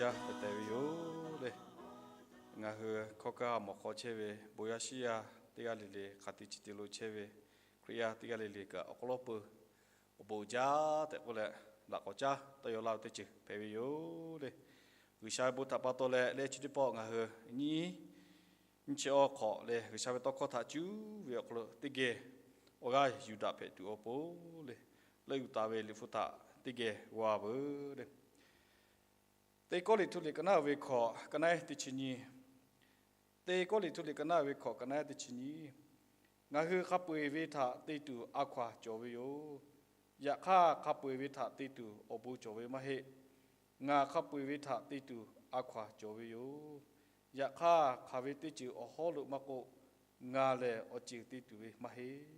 Yaˇ hpehꞈ tehꞈ ve yoˬ le. Ngaˬ hui hkawˇ kaˇ mawˬ hk'aw chehˇ ve bon yaˇ shiˉ yaˇ teˇ g'aˇ le le, hk'aˬ te chi te lo chehˇ ve Hkriꞈ yaˇ teˇ g'aˇ le le kaꞈ, awˬ hk'aw lo peuˬ awˬ bon jaˇ tehꞈ k'oˆ leh, laꞈ k'awꞈ caˉ tawˇ yaw laˇ ve teˇ ceuˬ hpehꞈ ve yoˬ le. G'uiˬsha ve bon htaꞈ pa taw leh leh chi teˇ pawˆ ngaˬ hui nyiˇ nyiˇ chi awˬ hk'awꞈ leh G'uiˬsha ve tawˇ hkawˇ htaꞈ cuˇ ve awˬ hk'aw lo teˇ geh awˬ g'aˇ yuˬ daꞈ hpehꞈ tuˬ awˬ pon le, leuˆ yuˬ taˍ ve liꞈ hpu htaꞈ teˇ geh g'aw veuˬ le. Teˇ Kawˇrenˍhtuˆ liꞈ ka naˉ ve hkawꞈ, ka naˉ teˇ chi nyi. Teˇ Kawˇrenˍhtuˆ liꞈ ka naˉ ve hkawꞈ, ka naˉ teˇ chi nyi. Ngaˬ hui hk'a peu-eˬ ve htaꞈ te tuˬ a hkaw-anˬ cawˬ ve yoˬ. Yaꞈ hk'aˇ, hk'a peu-eˬ ve htaꞈ te tuˬ awˬ bon cawˬ ve maˇ heˆ. Ngaˬ hk'a peu-eˬ ve htaꞈ te tuˬ a hkaw-anˬ cawˬ ve yoˬ. Yaꞈ hk'aˇ, hk'aˬ ve teˇ ceuˬ awˬ hawˉ lo maˇ k'oˆ, ngaˬ lehˬ awˬ ceuˬ te tuˬ ve maˇ heˆ.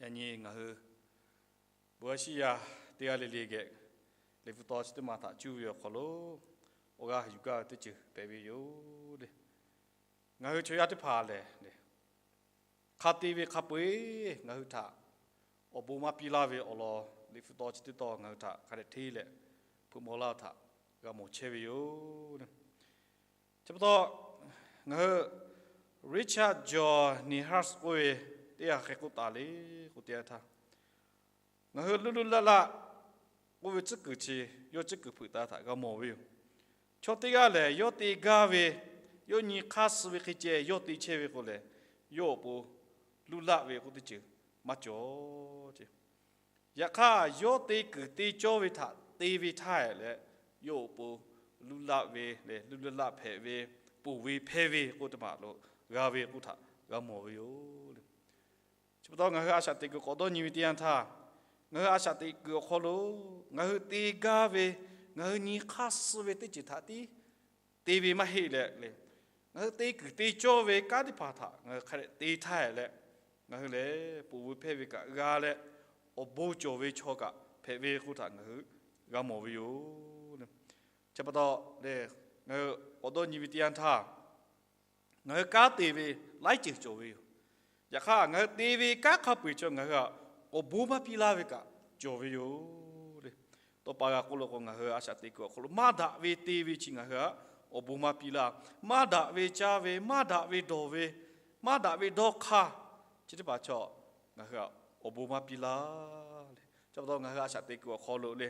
Yaꞈ nyi ngaˬ hui bon yaˇ shiˉ yaˇ teˇ g'aˇ le le geh, liꞈ hpu taw chi teˇ maˬ htaꞈ cuˇ ve awˬ hk'aw lo awˬ g'aˇ yuˬ gaˇ ve teˇ ceuˬ hpehꞈ ve yoˬ le. Ngaˬ hui chaw yaˇ teˇ hpaˍ lehˬ, hk'a te ve hk'a peu-eˬ ngaˬ hui htaꞈ awˬ bon maˇ piˇ laˇ ve awˬ lawn liꞈ hpu taw chi teˇ taw ngaˬ hui htaꞈ hk'a dehꞈ hteˇ leh hpeuꞈ maw laˇ htaꞈ g'a mawˬ chehˇ ve yoˬ. Chi pa taw, ngaˬ hui Richard John Neuhaus k'oˆ ve teˇ g'aˇ hk'e k'oˆ taˍ le k'oˆ teˇ yanˇ htaˇ, ngaˬ hui luˇ luˇ laˆ laˆ k'oˆ ve tcuhˉ kuiˬ chi yawˇ tcuhˉ kuiˬ hpeuꞈ taˍ htaꞈ g'a mawˬ ve yoˬ. Chaw teˇ g'aˇ lehˬ, yawˇ te gaˇ ve, yawˇ nyi hk'aˇ suh ve hk'e ceh yawˇ te chehˇ ve k'o lehˬ, yawˇ awˬ pon luˇ laˆ ve k'oˆ teˇ ceuˬ maˇ cawˬ. Yaꞈ hk'aˇ, yawˇ te kuiˬ te cawˇ ve htaꞈ te ve htaˇ leh, yawˇ awˬ pon luˇ laˆ ve leh luˇ luˇ laˆ hpehꞈ ve, ponˬ ve hpehˇ ve k'oˆ teˇ maˬ lo g'a ve k'oˆ htaꞈ g'a mawˬ ve yoˬ. Chi pa taw ngaˬ hui a shaꞈ teꞈ kuiˬ k'awꞈ dawˇ nyi ve teˇ yanˇ htaˇ, ngaˬ hui a shaꞈ teꞈ kuiˬ awˬ hk'aw lo ngaˬ hui te gaˇ ve, ngaˬ hui nyi hk'aˇ suh ve teˇ ceuˬ htaꞈ tiˉ te ve maˇ heˆ leh le, ngaˬ hui te kuiˬ te cawˇ ve kanˉ teˇ hpaˍ htaꞈ ngaˬ hui hk'a dehꞈ te htaˇ leh, ngaˬ hui lehˬ ponˬ ve hpehˇ ve kaꞈ g'a leh, awˬ bon cawˬ ve chaw kaꞈ hpehꞈ ve k'oˆ htaꞈ ngaˬ hui g'a mawˬ ve yoˬ. Chi pa taw le, ngaˬ hui k'awꞈ dawˇ nyi ve teˇ yanˇ htaˇ, ngaˬ hui kanˉ te ve laiˉ ceuˬ cawˬ ve yoˬ. Yaꞈ hk'aˇ, ngaˬ hui te ve kanˉ hk'a peu-eˬ chaw ngaˬ hui htaꞈ awˬ bon maˇ piˇ laˇ ve kaꞈ cawˬ ve yoˬ le. Tawˇ pa g'a k'oˆ lo k'o, ngaˬ hui a shaꞈ teꞈ kuiˬ awˬ hk'aw lo maˇ daꞈ ve te ve chi ngaˬ hui htaꞈ awˬ bon maˇ piˇ laˇ. Maˇ daꞈ ve caˇ ve, maˇ daꞈ ve dawˬ ve, maˇ daꞈ ve dawˇ hk'aˇ, chi teˇ hpaˍ chaw ngaˬ hui htaꞈ awˬ bon maˇ piˇ laˇ le. Chi pa taw ngaˬ hui a shaꞈ teꞈ kuiˬ awˬ hk'aw lo le,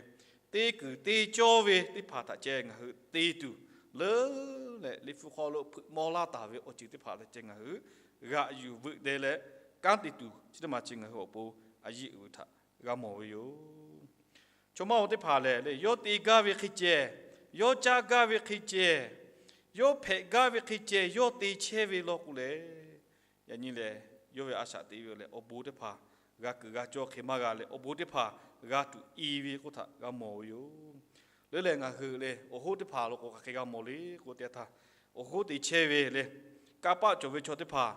te kuiˬ te cawˇ ve teˇ hpaˍ htaꞈ ceh ngaˬ hui te tuˬ leuˉ leh, liꞈ hpu hk'aw lo hpeuꞈ maw laˇ taˍ ve awˬ ceuˬ teˇ hpaˍ htaꞈ ceh ngaˬ hui g'aꞈ yuˬ veuꞈ deh leh kanˉ te tuˬ chi teˇ maˬ ceh ngaˬ hui awˬ pon a yiˆ uiˍ htaꞈ g'a mawˬ ve yoˬ. Chaw mawˇ teˇ hpaˍ lehˬ le, yawˇ te gaˇ ve hk'e ceh, yawˇ caˇ gaˇ ve hk'e ceh, yawˇ hpehꞈ gaˇ ve hk'e ceh yawˇ te chehˇ ve law k'o leh, yaꞈ nyi lehˬ yawˇ ve a shaꞈ teꞈ ve lehˬ awˬ bon teˇ hpaˍ g'a kuiˬ g'a cawˇ hk'e maˇ g'a leh, awˬ bon teˇ hpaˍ g'a tuˬ i ve k'oˆ htaꞈ g'a mawˬ ve yoˬ. Leuˉ leh ngaˬ hui le awˬ hoˉ teˇ hpaˍ lo k'o hk'aˬ hk'e g'a mawˬ le k'o teˇ htaˇ, awˬ hoˉ te chehˇ ve le, kanˇ paˆ cawˬ ve chaw teˇ hpaˍ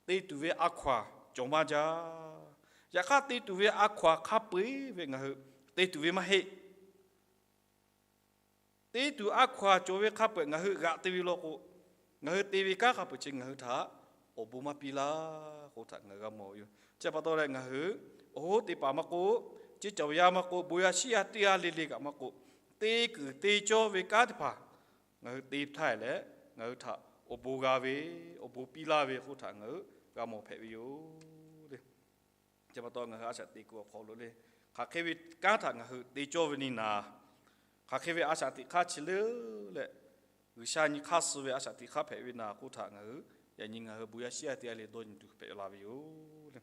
te tuˬ ve a hkaw-anˬ cawˬ maˇ jaˇ. Yaꞈ hk'aˇ, te tuˬ ve a hkaw-anˬ hk'a peu-eˬ ve ngaˬ hui te tuˬ ve maˇ heˆ. Te tuˬ a hkaw-anˬ cawˬ ve hk'a peu-eˬ ngaˬ hui g'aꞈ te ve law k'o, ngaˬ hui te ve kanˉ hk'a peu-eˬ chi ngaˬ hui htaꞈ awˬ bon maˇ piˇ laˇ k'oˆ htaꞈ ngaˬ hui g'a mawˬ ve yoˬ. Chi pa taw leh ngaˬ hui awˬ hoˉ te paˍ maˇ k'oˆ, ceˇ cawˬ ve yaˇ maˇ k'oˆ, bon yaˇ shiˉ yaˇ teˇ g'aˇ le le kaꞈ maˇ k'oˆ, te kuiˬ te cawˇ ve kanˉ teˇ hpaˍ ngaˬ hui te htaˇ leh, ngaˬ hui htaꞈ awˬ bon g'a ve, awˬ bon piˇ laˇ ve k'oˆ htaꞈ ngaˬ hui g'a mawˬ hpehꞈ ve yoˬ le. Chi pa taw ngaˬ hui a shaꞈ teꞈ kuiˬ awˬ hk'aw lo le, hk'aˬ hk'e ve kanˉ htaꞈ ngaˬ hui te cawˇ ve ni naˍ, hk'aˬ hk'e ve a shaꞈ teꞈ hk'aˇ chi leuˉ leh, G'uiˬsha nyi hk'aˇ suh ve a shaꞈ teꞈ hk'aˇ hpehꞈ ve naˍ k'oˆ htaꞈ ngaˬ hui yaꞈ nyi ngaˬ hui bon yaˇ shiˉ yaˇ teˇ g'aˇ le dawˇ nyi tuˬ hpehꞈ la ve yoˬ le.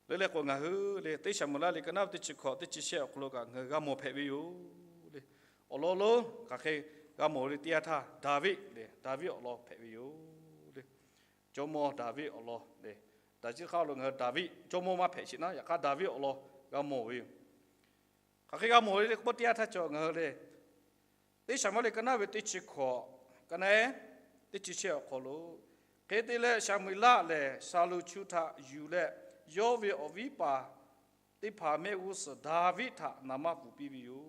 Leuˉ leh k'o, ngaˬ hui le Teˇ Saˍmo-eˍlaˆ le ka naˉ ve teˇ chi hkawꞈ teˇ chi shehˆ awˬ hk'aw lo kaꞈ ngaˬ hui g'a mawˬ hpehꞈ ve yoˬ le. Awˬ lawn lonˉ hk'aˬ hk'e g'a mawˬ le teˇ yanˇ htaˇ, Daˍviˆ le, Daˍviˆ awˬ lawn hpehꞈ ve yoˬ le. Jawˇmawˇ Daˍviˆ awˬ lawn le, daꞈ jiˇ hk'aˇ lo ngaˬ hui Daˍviˆ jawˇmawˇ maˇ hpehꞈ sheˍ naˉ, yaꞈ hk'aˇ Daˍviˆ awˬ lawn g'a mawˬ ve yoˬ. Hk'aˬ hk'e g'a mawˬ le k'o, teˇ yanˇ htaˇ cawˬ ngaˬ hui le Teˇ Saˍmo-eˍlaˆ le ka naˉ ve teˇ chi hkawꞈ, ka naˉ teˇ chi shehˆ awˬ hk'aw lo, hk'e te leh Saˍmo-eˍlaˆ lehˬ Saˍloꞈ chu htaꞈ yuˬ leh, yawˇ ve awˬ viˉ paˍ teˇ hpaˍ mehˆ g'uˇ suhˍ Daˍviˆ htaꞈ naˍ manˇ pfuhˍ piˇ ve yoˬ.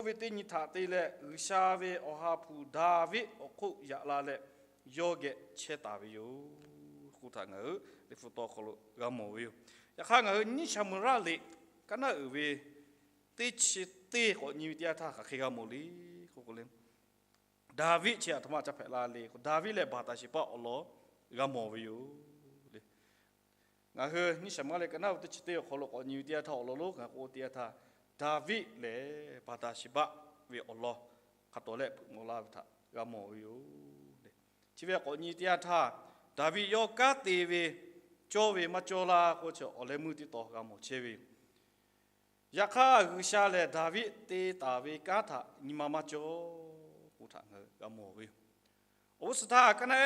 Yawˇ ve teˇ nyi htaꞈ te leh G'uiˬsha ve awˬ ha hpu Daˍviˆ awˬ hk'oˆ yaꞈ la leh, yawˇ geh chehˇ taˍ ve yoˬ k'oˆ htaꞈ ngaˬ hui liꞈ hpu taw hk'aw lo g'a mawˬ ve yoˬ. Yaꞈ hk'aˇ, ngaˬ hui Nyiˇ Saˍmo-eˍlaˆ le ka naˉ uiˍ ve teˇ chi teˇ k'awꞈ nyi ve teˇ yanˇ htaˇ hk'aˬ hk'e g'a mawˬ le k'oˆ k'o le, Daˍviˆ chi aˬ htoꞈ ma ca hpehꞈ la le k'o, Daˍviˆ lehˬ Baˍtaˍsiˍbaˆ awˬ lawn g'a mawˬ ve yoˬ le. Ngaˬ hui nyiˇ Saˍmo-eˍlaˆ liꞈ ka naˆ ve teˇ chi teˇ awˬ hk'aw lo k'awꞈ nyi ve teˇ yanˇ htaˇ, awˬ lawn lonˉ ngaˬ k'oˆ teˇ yanˇ htaˇ, Daˍviˆ lehˬ Baˍtaˍsiˍbaˆ ve awˬ lawn hk'a tawˍ leh hpeuꞈ maw laˇ ve htaꞈ g'a mawˬ ve yoˬ le. Chi ve k'awꞈ nyi teˇ yanˇ htaˇ, Daˍviˆ yawˇ kanˉ te ve cawˇ ve maˇ cawˇ laˇ k'oˆ chi awˬ leh meuˇ teˇ tawn g'a mawˬ chehˇ ve yoˬ. Yaꞈ hk'aˇ, G'uiˬsha lehˬ Daˍviˆ te taˍ ve kanˉ htaꞈ nyi ma maˇ cawˇ k'oˆ htaꞈ ngaˬ hui g'a mawˬ ve yoˬ. Awˬ g'uˇ suhˍ htaˇ ka naˆ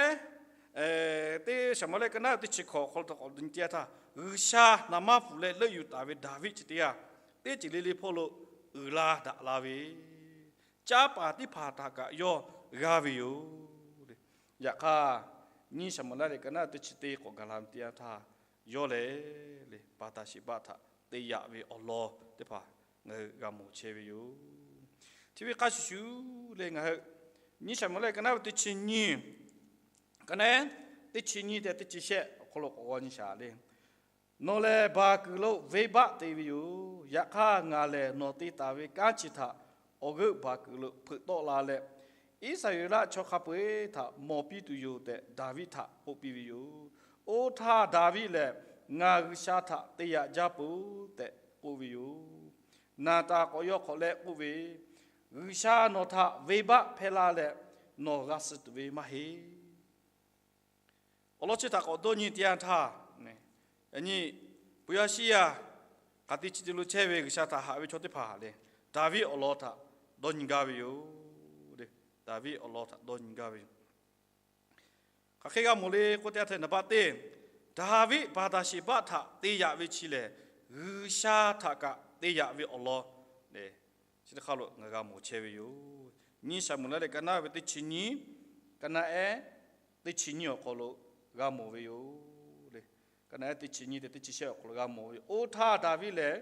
ehˉ, teˇ Saˍmo-eˍlaˆ ka naˆ teˇ chi hkawꞈ awˬ hk'aw lo k'awꞈ nyi teˇ yanˇ htaˇ, G'uiˬsha naˍ manˇ pfuhˍ leh leuˆ yuˬ taˍ ve Daˍviˆ chi teˇ g'aˇ teˇ ceuˬ le le hpawˇ lo uiˍ la daꞈ la ve, caˇ paˍ teˇ hpaˍ htaꞈ kaꞈ yawˇ g'aˇ ve yoˬ. Yaꞈ hk'aˇ, nyiˇ Saˍmo-eˍlaˆ liꞈ ka naˆ teˇ chi teˇ k'awꞈ gaˬ la ve teˇ yanˇ htaˇ, yawˇ lehˬ le Baˍtaˍsiˍbaˆ htaꞈ te yaꞈ ve awˬ lawn teˇ hpaˍ ngaˬ hui g'a mawˬ chehˇ ve yoˬ. Chi ve hk'a shuˍ shuˍ le ngaˬ hui nyiˇ Saˍmo-eˍlaˆ ka naˆ ve teˇ chi nyiˇ, ka naˆ ehˉ teˇ chi nyiˇ tehꞈ teˇ chi shehˆ awˬ hk'aw lo k'awꞈ g'aw nyi shaˍ le. Nawˬ lehˬ baˬ kuiˬ lo venˇbaˆ te ve yoˬ. Yaꞈ hk'aˇ, ngaˬ lehˬ nawˬ te taˍ ve kanˉ chi htaꞈ awˬ g'euˆ baˬ kuiˬ lo hpeuꞈ tawˆ la leh, Iˉsaˍreˍlaˆ chaw hk'a peu-eˬ htaꞈ mawˬ piˇ tuˬ yoˬ tehꞈ Daˍviˆ htaꞈ k'oˆ piˇ ve yoˬ. Oˇ htaˇ Daˍviˆ lehˬ, Ngaˬ G'uiˬsha htaꞈ te yaꞈ jaˇ peuˬ tehꞈ k'oˆ ve yoˬ. Naˍtanˍ k'awꞈ yaw hk'awꞈ leh k'oˆ ve, G'uiˬsha nawˬ htaꞈ venˇbaˆ hpehˇ la leh, nawˬ g'a suh tuˬ ve maˇ heˆ. Awˬ lawn chi htaꞈ k'awꞈ dawˇ nyi teˇ yanˇ htaˇ, yaꞈ nyi, bon yaˇ shiˉ yaˇ hk'aˬ te chi te lo chehˇ ve G'uiˬsha htaꞈ haꞈ ve chaw teˇ hpaˍ lehˬ, Daˍviˆ awˬ lawn htaꞈ dawˇ nyi gaˇ ve yoˬ le. Daˍviˆ awˬ lawn htaꞈ dawˇ nyi gaˇ ve yoˬ. Hk'aˬ hk'e g'a mawˬ le k'oˆ teˇ yanˇ htaˇ, naˍ baˆ teˇ, Daˍviˆ Baˍtaˍsiˍbaˆ htaꞈ te yaꞈ ve chi lehˬ, G'uiˬsha htaꞈ kaꞈ te yaꞈ ve awˬ lawn le, chi teˇ hk'aˇ lo ngaˬ g'a mawˬ chehˇ ve yoˬ. Nyiˇ Saˍmo-eˍlaˆ liꞈ ka naˆ ve teˇ chi nyiˇ, ka naˆ ehˉ teˇ chi nyiˇ awˬ hk'aw lo g'a mawˬ ve yoˬ le. Ka naˆ ehˉ teˇ chi nyiˇ tehꞈ teˇ chi shehˆ awˬ hk'aw lo g'a mawˬ ve yoˬ. Oˇ htaˇ Daˍviˆ lehˬ,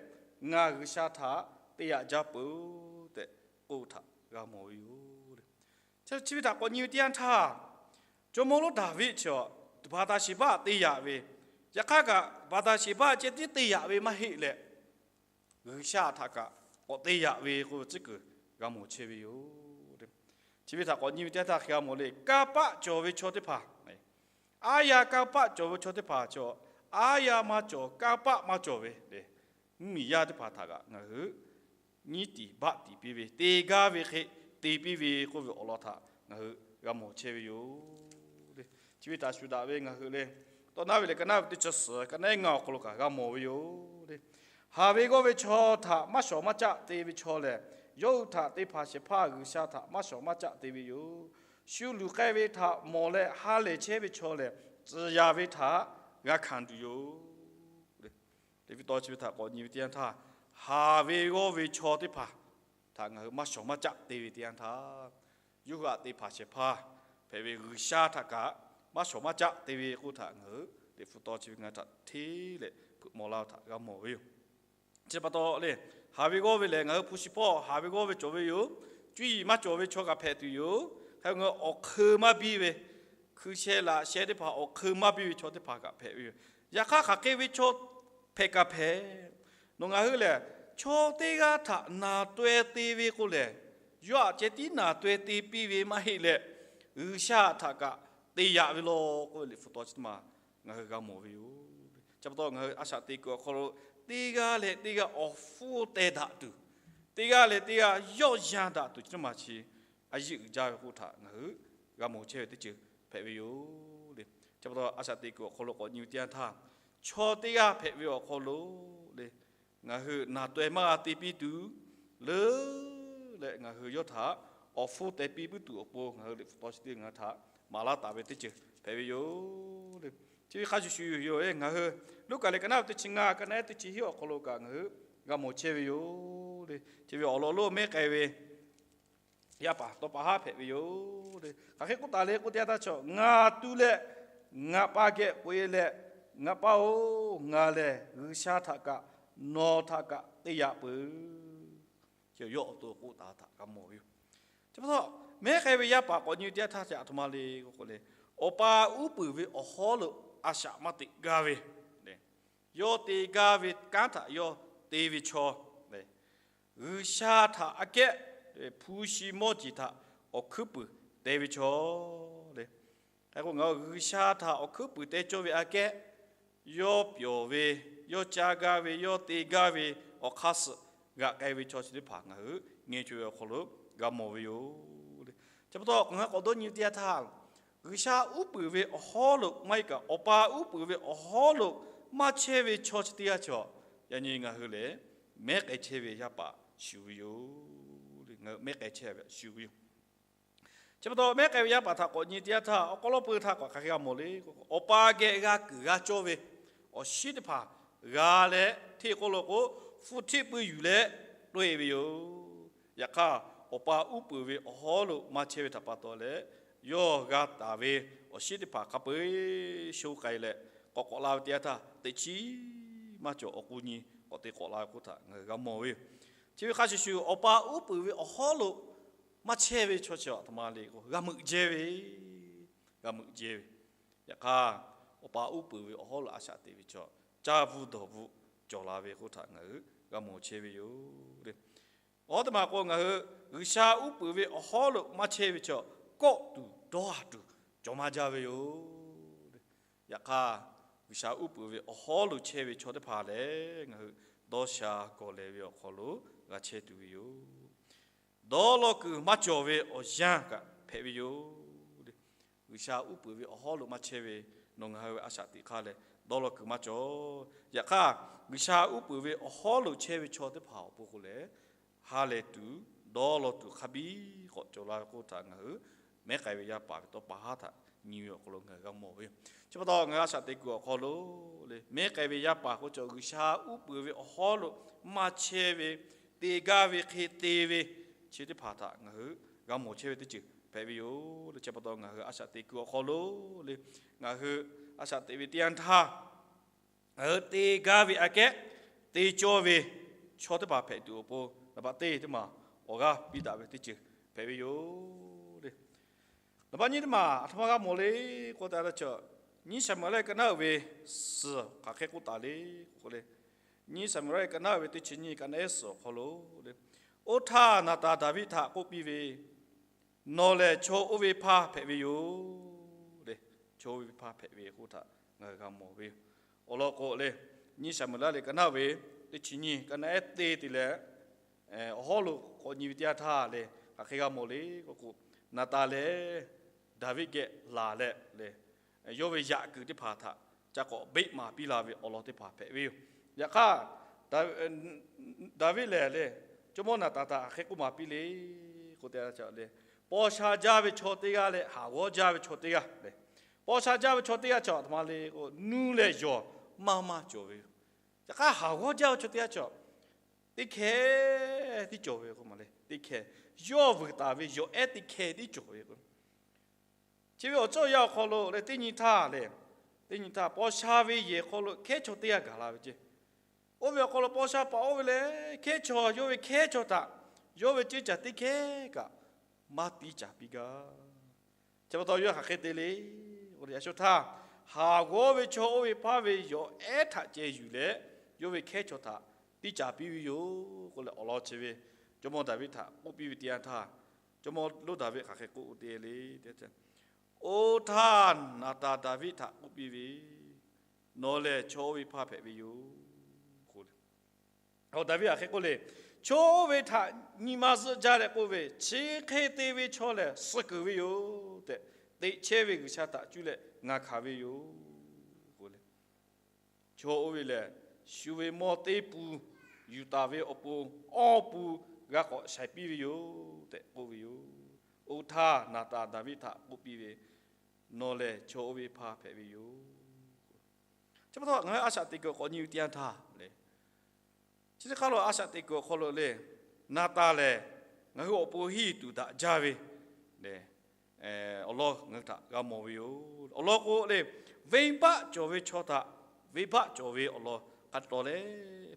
Ngaˬ G'uiˬsha htaꞈ te yaꞈ jaˇ peuˬ tehꞈ k'oˆ htaꞈ g'a mawˬ ve yoˬ le. Chi ve htaꞈ k'awꞈ nyi ve teˇ yanˇ htaˇ, jawˇmawˇ lonˉ Daˍviˆ chi Baˍtaˍsiˍbaˆ te yaꞈ ve, yaꞈ hk'aˇ kaꞈ Baˍtaˍsiˍbaˆ ceh tiˉ te yaꞈ ve maˇ heˆ leh, G'uiˬsha htaꞈ kaꞈ k'awꞈ te yaꞈ ve k'oˆ ve tcuhˉ kuiˬ g'a mawˬ chehˇ ve yoˬ. Chi ve htaꞈ k'awꞈ nyi ve teˇ yanˇ htaˇ hk'e g'a mawˬ le, kanˇ paˆ cawˬ ve chaw teˇ hpaˍ, aˉ yaˇ kanˇ paˆ cawˬ ve chaw teˇ hpaˍ chaw, aˉ yaˇ maˇ cawˬ kanˇ paˆ maˇ cawˬ ve le, mvuhˇmiˬ yaˇ teˇ hpaˍ htaꞈ kaꞈ ngaˬ hui nyiˉ tiˍ baˆ tiˍ piˇ ve, te gaˇ ve hk'e te piˇ ve k'oˆ ve awˬ lawn htaꞈ ngaˬ hui g'a mawˬ chehˇ ve yoˬ le. Chi ve htaꞈ shuˍ daꞈ ve ngaˬ hui le, Tawˇ naˉ ve liꞈ ka naˉ ve teˇ chi suhˍ, ka naˉ ehˉ ngaˇ awˬ hk'aw lo kaꞈ g'a mawˬ ve yoˬ le. Haˍ ve g'awˇ ve chaw htaꞈ maˇ shawˍ maˇ caˆ te ve chaw lehˬ, yawˇ hui htaꞈ te hpanˍ shehˍ hpaˇ G'uiˬsha htaꞈ maˇ shawˍ maˇ caˆ te ve yoˬ. Shu luˬ k'ai ve htaꞈ mawˬ leh ha lehˬ chehˇ ve chaw lehˬ, tcuhˍ yaˍ ve htaꞈ g'a hkanˍ tuˬ yoˬ. Teˇ pawˆ tawˇ chi ve htaꞈ k'awꞈ nyi ve teˇ yanˇ htaˇ, haˍ ve g'awˇ ve chaw teˇ hpaˍ htaꞈ ngaˬ hui maˇ shawˍ maˇ caˆ te ve teˇ yanˇ htaˇ, yawˇ hui htaꞈ te hpanˍ shehˍ hpaˇ hpehꞈ ve G'uiˬsha htaꞈ kaꞈ maˇ shawˍ maˇ caˆ te ve k'oˆ htaꞈ ngaˬ hui Liꞈ hpu tawˇ chi ve ngaˬ hui htaꞈ hteˇ leh hpeuꞈ maw laˇ htaꞈ g'a mawˬ ve yoˬ. Chi pa taw le, haˍ ve g'awˇ ve lehˬ, ngaˬ hui hpu shi hpawˇ haˍ ve g'awˇ ve cawˬ ve yoˬ. Cuˇ yiˍ maˇ cawˬ ve chaw kaꞈ hpehꞈ tuˬ yoˬ. Hk'e ngaˬ hui awˬ hk'eun maˇ biˇ ve, hkui sheh laꞈ sheh teˇ hpaˍ awˬ hk'eun maˇ biˇ ve chaw teˇ hpaˍ kaꞈ hpehꞈ ve yoˬ. Yaꞈ hk'aˇ, hk'aˬ hk'e ve chaw hpehꞈ kaꞈ hpehꞈ, nawˬ ngaˬ hui lehˬ, chaw teˇ g'aˇ htaꞈ naˬ taweh te ve k'o lehˬ, yawˇ aꞈ ceh tiˉ naˬ taweh te piˇ ve maˇ heˆ leh, G'uiˬsha htaꞈ kaꞈ te yaꞈ ve law k'oˆ ve Liꞈ hpu tawˇ chi teˇ maˬ ngaˬ hui g'a mawˬ ve yoˬ. Chi pa taw ngaˬ hui a shaꞈ teꞈ kuiˬ awˬ hk'aw lo teˇ g'aˇ leh teˇ g'aˇ awˬ hpfuhˇ teh daꞈ tuˬ, teˇ g'aˇ leh teˇ g'aˇ yawˆ yan daꞈ tuˬ chi teˇ maˬ chi a yiˇ uiˍ jaˇ ve k'oˆ htaꞈ ngaˬ hui g'a mawˬ chehˇ ve teˇ ceuˬ hpehꞈ ve yoˬ le. Chi pa taw a shaꞈ teꞈ kuiˬ awˬ hk'aw lo k'awꞈ nyi ve teˇ yanˇ htaˇ, chaw teˇ g'aˇ hpehꞈ ve awˬ hk'aw lo le, ngaˬ hui naˬ taweh maˇ g'a te piˇ tuˬ, leuˉ leh ngaˬ hui yawˇ htaꞈ awˬ hpfuhˇ teh piˇ puiˉ tuˬ awˬ pon ngaˬ hui Liꞈ hpu tawˇ chi teˇ ngaˬ hui htaꞈ maˍ laˇ taˍ ve teˇ ceuˬ hpehꞈ ve yoˬ le. Chi ve hk'a shuˍ shuˍ yoˬ le, ngaˬ hui Luˉkaꞈ liꞈ ka naˉ ve teˇ chi ngaˇ, ka naˉ ehˉ teˇ chi hiˉ awˬ hk'aw lo kaꞈ ngaˬ hui g'a mawˬ chehˇ ve yoˬ le. Chi ve awˬ lawn lonˉ mehˉ k'ai ve yaˇ paˍ tawˇ pa haˉ hpehꞈ ve yoˬ le. Hk'aˬ hk'e k'oˆ taˍ le k'oˆ teˇ yanˇ htaˇ, chaw ngaˬ tu leh ngaˬ pa geh k'oꞈ e leh, Ngaˬ pa-oˬ, ngaˬ lehˬ G'uiˬsha htaꞈ kaꞈ nawˬ htaꞈ kaꞈ te yaꞈ peuˬ. Yawˇ awˬ to k'oˆ taˍ htaꞈ g'a mawˬ ve yoˬ. Chi pa taw, mehˉ k'ai ve yaˇ paˍ k'awꞈ nyi teˇ yanˇ htaˇ, aˬ htoꞈ ma le k'o le, awˬ pa uˉ peunˍ ve awˬ hawˉ lo a shaꞈ maˇ teꞈ gaˇ ve, yawˇ te gaˇ ve kanˉ htaꞈ yawˇ te ve chaw, G'uiˬsha htaꞈ aꞈ kehˉ hpu shi mawˇ jeˬ htaꞈ awˬ hkuiˉ puiˍ te ve chaw le. Hk'e k'o, ngaˬ hui G'uiˬsha htaꞈ awˬ hkuiˉ puiˍ te cawˇ ve aꞈ kehˉ, yawˇ pyawˬ ve, yawˇ caˇ gaˇ ve, yawˇ te gaˇ ve awˬ hk'aˇ suhˍ g'aꞈ k'ai ve chaw chi teˇ hpaˍ ngaˬ hui ngeh co ve awˬ hk'aw lo g'a mawˬ ve yoˬ le. Chi pa taw, ngaˬ hui k'awꞈ dawˇ nyi teˇ yanˇ htaˇ, G'uiˬsha uˉ peunˍ ve awˬ hawˉ lo maˇ heˆ kaꞈ, Awˬ pa uˉ peunˍ ve awˬ hawˉ lo maˇ chehˇ ve chaw chi teˇ g'aˇ chaw, yaꞈ nyi ngaˬ hui lehˬ mehˉ k'ai chehˇ ve yaˇ paˍ shuˍ ve yoˬ. Ngaˬ hui mehˉ k'ai chehˇ ve shuˍ ve yoˬ. Chi pa taw, mehˉ k'ai ve yaˇ paˍ htaꞈ k'awꞈ nyi teˇ yanˇ htaˇ, awˬ hk'aw lo peu htaˇ k'awꞈ hk'aˬ hk'e g'a mawˬ le k'o, Awˬ pa geh g'a kuiˬ g'a cawˇ ve awˬ shinˉ teˇ hpaˍ g'a leh, hteˇ k'oˆ lo k'o, hpu htiˆ pui yuˬ leh toˇ e ve yoˬ. Yaꞈ hk'aˇ, Awˬ pa uˉ peunˍ ve awˬ hawˉ lo maˇ chehˇ ve htaꞈ pa taw leh, yawˇ g'a taˍ ve awˬ shinˉ teˇ hpaˍ hk'a peu-eˬ sho k'ai leh, k'awꞈ k'awꞈ la ve teˇ yanˇ htaˇ, teꞈ chiˉ maˇ cawˬ awˬ k'o nyi k'awꞈ te k'awꞈ la ve k'oˆ htaꞈ ngaˬ hui g'a mawˬ ve yoˬ. Chi ve hk'a shuˍ shuˍ, Awˬ pa uˉ peunˍ ve awˬ hawˉ lo maˇ chehˇ ve chaw chi aˬ htoꞈ ma le k'o, g'a meuꞈ jehˇ ve, g'a meuꞈ jehˇ ve. Yaꞈ hk'aˇ, Awˬ pa uˉ peunˍ ve awˬ hawˉ lo a shaꞈ teꞈ ve chaw, caˇ bvuhˇ dawˬ bvuhˇ cawˬ la ve k'oˆ htaꞈ ngaˬ hui g'a mawˬ chehˇ ve yoˬ le. Awˬ teˇ maˬ k'o, ngaˬ hui G'uiˬsha uˉ peunˍ ve awˬ hawˉ lo maˇ chehˇ ve chaw, kawˆ tuˬ dawˇ haˍ tuˬ cawˬ maˇ jaˇ ve yoˬ. Yaꞈ hk'aˇ, G'uiˬsha uˉ peunˍ ve awˬ hawˉ lo chehˇ ve chaw teˇ hpaˍ lehˬ, ngaˬ hui dawˇ sha gawˬ lehˬ ve awˬ hk'aw lo g'a chehˇ tuˬ ve yoˬ. Dawˇ law kuiˬ maˇ cawˬ ve awˬ yanˇ kaꞈ hpehꞈ ve yoˬ le. G'uiˬsha uˉ peunˍ ve awˬ hawˉ lo maˇ chehˇ ve, nawˬ ngaˬ hui ve a shaꞈ teꞈ hk'aˇ lehˬ, dawˇ law kuiˬ maˇ cawˬ. Yaꞈ hk'aˇ, G'uiˬsha uˉ peunˍ ve awˬ hawˉ lo chehˇ ve chaw teˇ hpaˍ awˬ pon k'o lehˬ, ha lehˬ tuˬ, dawˇ law tuˬ hk'a biˇ k'awꞈ cawˬ la ve k'oˆ htaꞈ ngaˬ hui mehˉ k'ai ve yaˇ paˍ ve tawˇ pa haˉ htaꞈ nyi ve awˬ hk'aw lo ngaˬ hui g'a mawˬ ve yoˬ. Chi pa taw, ngaˬ hui a shaꞈ teꞈ kuiˬ awˬ hk'aw lo le, mehˉ k'ai ve yaˇ paˍ k'oˆ cawˬ G'uiˬsha uˉ peunˍ ve awˬ hawˉ lo maˇ chehˇ ve, te gaˇ ve hk'e te ve, chi teˇ hpaˍ htaꞈ ngaˬ hui g'a mawˬ chehˇ ve teˇ ceuˬ hpehꞈ ve yoˬ le. Chi pa taw, ngaˬ hui a shaꞈ teꞈ kuiˬ awˬ hk'aw lo le, ngaˬ hui a shaꞈ teꞈ ve teˇ yanˇ htaˇ, ngaˬ hui te gaˇ ve aꞈ kehˉ te cawˇ ve chaw teˇ hpaˍ hpehꞈ tuˬ awˬ pon, naˍ baꞈ teˇ teˇ maˬ awˬ g'aˇ piˇ daꞈ ve teˇ ceuˬ hpehꞈ ve yoˬ le. Naˍ baꞈ nyiˇ teˇ maˬ aˬ htoꞈ ma g'a mawˬ le k'o, taˍ daꞈ cawˬ, nyiˇ Saˍmo-eˍlaˆ ve ka naˉ uiˍ ve suhˍ hk'aˬ hk'e k'oˆ taˍ le k'o le, nyiˇ Saˍmo-eˍlaˆ ve ka naˉ uiˍ ve teˇ chi nyiˇ ka naˉ ehˉ suhˍ awˬ hk'aw lo le, Oˇ htaˇ, Naˍtaˍ Daˍviˆ htaꞈ k'oˆ piˇ ve, Nawˬ lehˬ chaw oˇ ve hpaˇ hpehꞈ ve yoˬ le. Chaw oˇ ve hpaˇ hpehꞈ ve k'oˆ htaꞈ ngaˬ hui g'a mawˬ ve yoˬ. Awˬ lawn k'o le, nyiˇ Saˍmo-eˍlaˆ ka naˉ uiˍ ve teˇ chi nyiˇ ka naˉ ehˉ teˇ te leh, awˬ hawˉ lo k'awꞈ nyi ve teˇ yanˇ htaˇ le, hk'aˬ hk'e g'a mawˬ le k'o k'o, Naˍtaˍ lehˬ Daˍviˆ geh laˬ leh le, yawˇ ve yaꞈ kuiˬ teˇ hpaˍ htaꞈ ca k'awꞈ beˆ maˍ piˇ la ve awˬ lawn teˇ hpaˍ hpehꞈ ve yoˬ. Yaꞈ hk'aˇ, Daˍviˆ lehˬ le, jawˇmawˇ Naˍtaˍ htaꞈ hk'aˬ hk'e k'oˆ maˍ piˇ le k'o, te le, paw sha jaˇ ve chaw teˇ g'aˇ leh haˍ g'awˇ jaˇ ve chaw teˇ g'aˇ le, paw sha jaˇ ve chaw teˇ g'aˇ chaw aˬ htoꞈ ma le k'o, nuˇ leh yawˬ maˇ maˇ cawˬ ve yoˬ. Yaꞈ hk'aˇ, haˍ g'awˇ jaˇ ve chaw teˇ g'aˇ chaw teˇ hkeh tiˉ cawˬ ve k'o ma le, teˇ hkeh yawˇ vuiˬ taˍ ve yawˬ ehˉ teˇ hkeh tiˉ cawˬ ve k'o, chi ve awˬ cawˇ yaˇ awˬ hk'aw lo leh teˇ nyi htaˇ leh, teˇ nyi htaˇ paw sha ve yehˬ hk'aw lo hkehˉ chaw teˇ g'aˇ gaˬ la ve ceˇ. Oˇ ve awˬ hk'aw lo paw sha paˍ oˇ ve leh hkehˉ chaw, yawˇ ve hkehˉ chaw htaꞈ yawˇ ve ceˇ caˬ teˇ hkeh kaꞈ maˇ tiˇ caˍ piˇ gaˇ. Chi pa taw yawˇ hk'aˬ hk'e te le k'o, yaꞈ shu htaˇ, haˍ g'awˇ ve chaw oˇ ve hpaˇ ve yawˬ ehˉ htaꞈ ceh yuˬ leh, yawˇ ve hkehˉ chaw htaꞈ tiˇ caˍ piˇ ve yoˬ k'oˆ leh awˬ lawn chi ve jawˇmawˇ Daˍviˆ htaꞈ k'oˆ piˇ ve teˇ yanˇ htaˇ, jawˇmawˇ lonˉ Daˍviˆ hk'aˬ hk'e k'oˆ te le, Oˇ htaˇ, Naˍtaˍ Daˍviˆ htaꞈ k'oˆ piˇ ve, Nawˬ lehˬ chaw oˇ ve hpaˇ hpehꞈ ve yoˬ k'o le. Daˍviˆ hk'aˬ hk'e k'oˆ le, Chaw oˇ ve htaꞈ nyi ma zuhˆ jaˇ leh k'oˆ ve, chi hk'e te ve chaw lehˬ suh kuiˬ ve yoˬ tehꞈ, teꞈ chehˇ ve G'uiˬsha htaꞈ cuˇ leh ngaˬ hkanˍ ve yoˬ k'o le. Chaw oˇ ve lehˬ, shu ve mawˇ teˇ pun yuˬ taˍ ve awˬ pon awˇ pun g'a k'awꞈ shaiˍ piˇ ve yoˬ tehꞈ k'oˆ ve yoˬ. Oˇ htaˇ, Naˍtaˍ Daˍviˆ htaꞈ k'oˆ piˇ ve, Nawˬ lehˬ chaw oˇ ve hpaˇ hpehꞈ ve yoˬ. Chi pa taw ngaˬ hui a shaꞈ teꞈ kuiˬ k'awꞈ nyi ve teˇ yanˇ htaˇ le, chi teˇ hk'aˇ lo a shaꞈ teꞈ kuiˬ awˬ hk'aw lo le, Naˍtaˍ lehˬ ngaˬ hui awˬ pon henˇ yuˬ tuˬ daꞈ jaˇ ve le, awˬ lawn ngaˬ hui htaꞈ g'a mawˬ ve yoˬ. Awˬ lawn k'o le, venˇbaˆ cawˬ ve chaw htaꞈ venˇbaˆ cawˬ ve awˬ lawn hk'a taw leh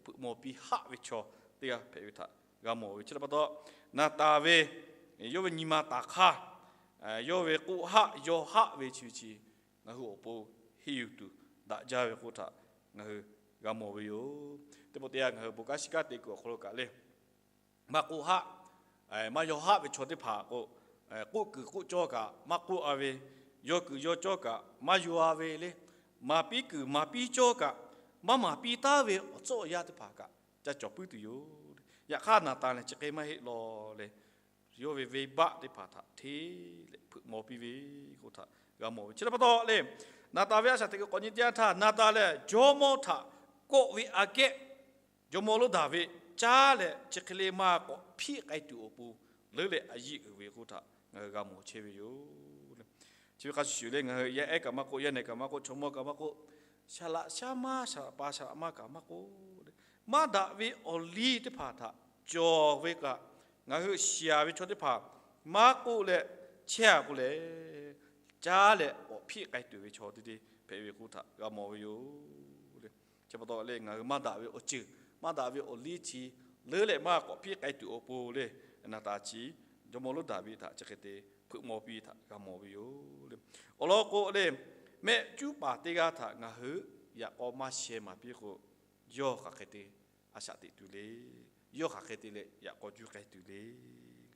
hpeuꞈ maw piˇ haˆ ve chaw teˇ g'aˇ hpehꞈ ve htaꞈ g'a mawˬ ve. Chi htaꞈ pa taw, Naˍtaˍ ve yawˇ ve nyi ma taˍ hk'aˇ, yawˇ ve k'oˆ haˆ yaw haˆ ve chi ve chi ngaˬ hui awˬ pon henˇ yuˬ tuˬ daꞈ jaˇ ve k'oˆ htaꞈ ngaˬ hui g'a mawˬ ve yoˬ. Teˇ pawˆ teˇ yanˇ ngaˬ hui bon kanˉ shiˍ kanˉ te kuiˬ awˬ hk'aw lo kaꞈ le, maˇ k'oˆ haˆ, maˇ yaw haˆ ve chaw teˇ hpaˍ k'o, k'oˆ kuiˬ k'oˆ cawˇ kaꞈ maˇ k'oˆ-a ve, yaw kuiˬ yaw cawˇ kaꞈ maˇ yaw-a ve le, maˍ piˇ kuiˬ maˍ piˇ cawˇ kaꞈ maˇ maˍ piˇ taˉ ve awˬ tcuhˉ awˬ yanˇ teˇ hpaˍ kaꞈ ca cawˬ puiˉ tuˬ yoˬ. Yaꞈ hk'aˇ Naˍtanˍ lehˬ chi hk'e maˇ heˆ law le. Yawˇ ve venˇbaˆ teˇ hpaˍ htaꞈ hteˇ leh hpeuꞈ maw piˇ ve k'oˆ htaꞈ g'a mawˬ ve. Chi htaꞈ pa taw lehˬ, Naˍtanˍ ve a shaꞈ teꞈ kuiˬ k'awꞈ nyi teˇ yanˇ htaˇ, Naˍtanˍ lehˬ jawˇmawˇ htaꞈ kawˆ ve aꞈ kehˉ jawˇmawˇ Loˉdaˍviˆ caˉ leh chi hk'e le maˇ k'awꞈ hpiˆ k'ai tuˬ awˬ pon leuˉ leh a yiˆ uiˍ ve k'oˆ htaꞈ ngaˬ hui g'a mawˬ chehˇ ve yoˬ. Chi ve hk'a shuˍ shuˍ le, ngaˬ hui yaˇ ehˉ kaꞈ maˇ k'oˆ, yaˇ nehˬ kaꞈ maˇ k'oˆ, chaw mawˇ kaꞈ maˇ k'oˆ, shaˍ laꞈ shaˉ maˇ, shaˍ laꞈ pa shaˍ laꞈ maˇ kaꞈ maˇ k'oˆ, maˇ daꞈ ve awˬ liˇ teˇ hpaˍ htaꞈ cawˬ ve kaꞈ, ngaˬ hui shiˍ-a ve chaw teˇ hpaˍ maˇ k'oˆ leh chehˇ-a k'o lehˬ, caˉ leh k'awꞈ hpiˆ k'ai tuˬ ve chaw teˇ deˇ hpehꞈ ve k'oˆ htaꞈ g'a mawˬ ve yoˬ le. Chi pa taw lehˬ, ngaˬ hui maˇ daꞈ ve awˬ ceuˬ, maˇ daꞈ ve awˬ liˇ chi leuˉ leh maˇ k'awꞈ hpiˆ k'ai tuˬ awˬ pon lehˬ, Naˍtanˍ chi jawˇmawˇ Loˉdaˍviˆ htaꞈ chi hk'e te hpeuꞈ maw piˇ htaꞈ g'a mawˬ ve yoˬ le. Awˬ lawn k'o lehˬ, mehˆ cuˉ paˍ teˇ g'aˇ htaꞈ ngaˬ hui yaꞈ k'aw maˇ sheh maˍ piˇ k'o, yawˇ hk'aˬ hk'e te a shaꞈ teꞈ tuˬ le. Yawˇ hk'aˬ hk'e te leh yaꞈ k'aw juˇ k'ai tuˬ le